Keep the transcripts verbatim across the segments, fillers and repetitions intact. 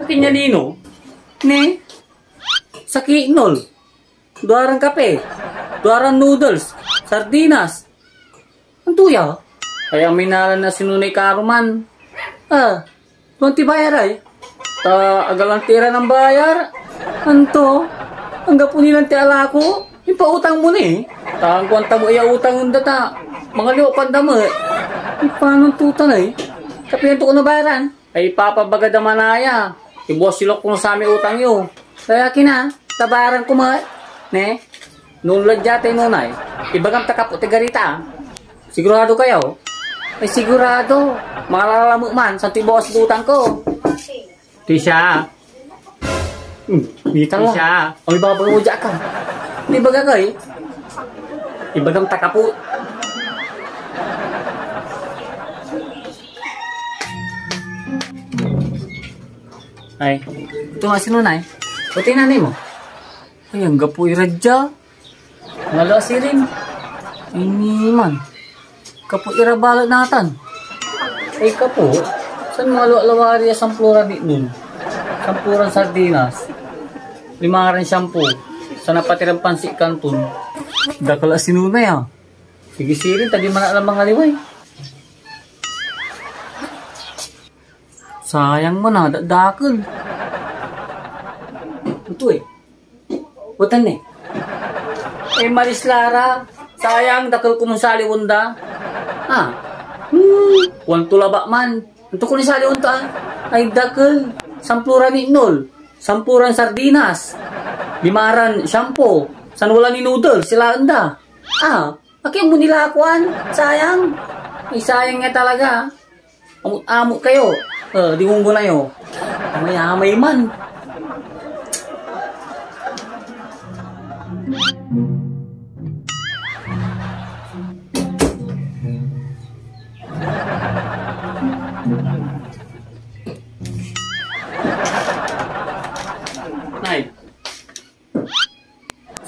Akin ya nino? Ne? Sakey nol. Duaran kape. Duaran noodles. Sardinas. Anto ya? Ay, aminalan na sinonay karuman. Ah, tuan ti bayar ay. Ta agalan ti ira nan bayar. Anto? Anggapo ni lan ti alako? Impautang mo ni. Ta angkuan tabo ya utang da ta. Mangaliw kan da met. Panon tutan ay? Kapian to ko nabayaran? Ay, ipapabaga da manaya. Ibuas yo la kono samay utang yo. Kaya kina, tabaran ko met, ne? Nunlad dia tay nunay. Ibagam ta kapo ti garita, ah. Sigurado kayo? Ay, sigurado. Mangalala met man, santo ibuas ed utang ko. Tisha. Hmm, bita la. Tisha. Ay, babaga mo dia ka. Di baga ka, eh. Ibagam ta kapo. Ay, ito nga si Nunay. Pati nanay mo. Ay, anggapo ira dia. Ngalo a sirin. Ini man. Kapo ira balet natan. Ay, kapo. San mangalo a lawari a samploran itnol? Samploran sardinas. Limaran shampoo. San apatiran pansit kanton. Dakel a si Nunay, ah. Sige sirin, ta di man la mangaliw ay. Sayang man, ah, da-, dakel. Ito eh. Watan ni. Eh, Maris Lara, sayang, dakel komon saliwen da. Ah. Hmm, kuanto labat man. Anto ko ni saliwen to, ah? Ay, dakel. Samploran itnol. Samploran sardinas. Limaran shampoo. San wala ni noodles, sila enda. Ah, akin mo nila akuan? Sayang. Ay, sayang nga talaga. Amot-amot kayo. Eh, di unggo na yo. Amay-amay man. Nay.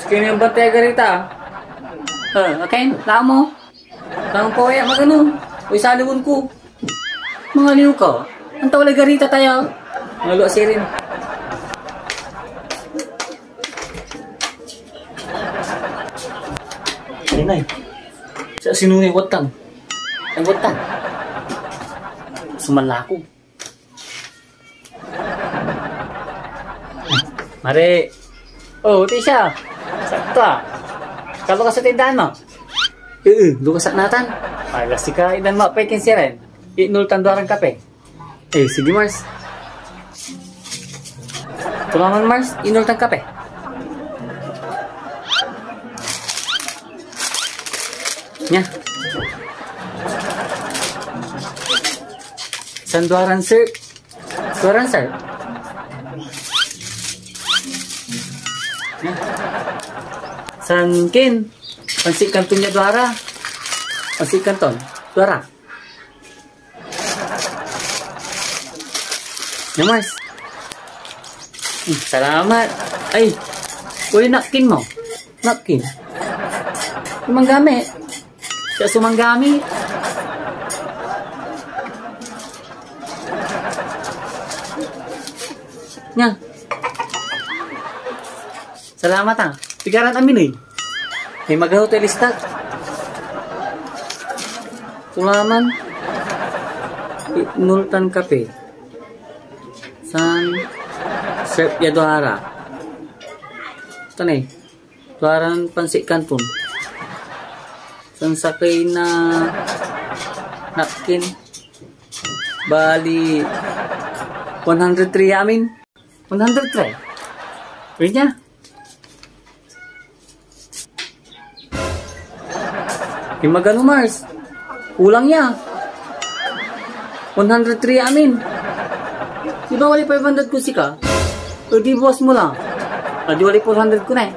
Sige na yung bantay garita. Eh, akin, laan mo. Tangan ko kaya magano. O isaliwen ko. Mangaliw ka. Anta walay garita tayo. Ngalo sirin. Ayun ay. Sa sinunay watan. Ay watan. Sumalako. Mare. Oh, Tisha. Sakto ah. Kalo ka sa tindahan mo? Oo, lukas ak natan. Ay, lastik ka, idan mo, pay kinsiren. Inul tan duaran kape. Eh, sige, Mars. Tulaman, Mars, inul tan kape. Nia. San duaran, sir? Duaran, sir? Nia. San kin? Pansit kanton ya duara. Pansit kanton. Duara. Nia, Mars. Hmm, salamat. Ay, uli napkin mo. Napkin. Manggami. Siya sumanggami. Nia. Salamat ah. Pigaran amin eh. Ay, magaw tayo listak. Tulaman. Inul tan kape. San serve ya duara. Ito na eh. Duaran pansit kanton. San sakey na napkin. Bali, one hundred three ya amin. One hundred three. Pwede niya. Yung magano, Mars? Kulang ya. One hundred three ya amin. Di ba wala five hundred ko sika? O di buwas mo lang. Ah, di wala four hundred ko na eh.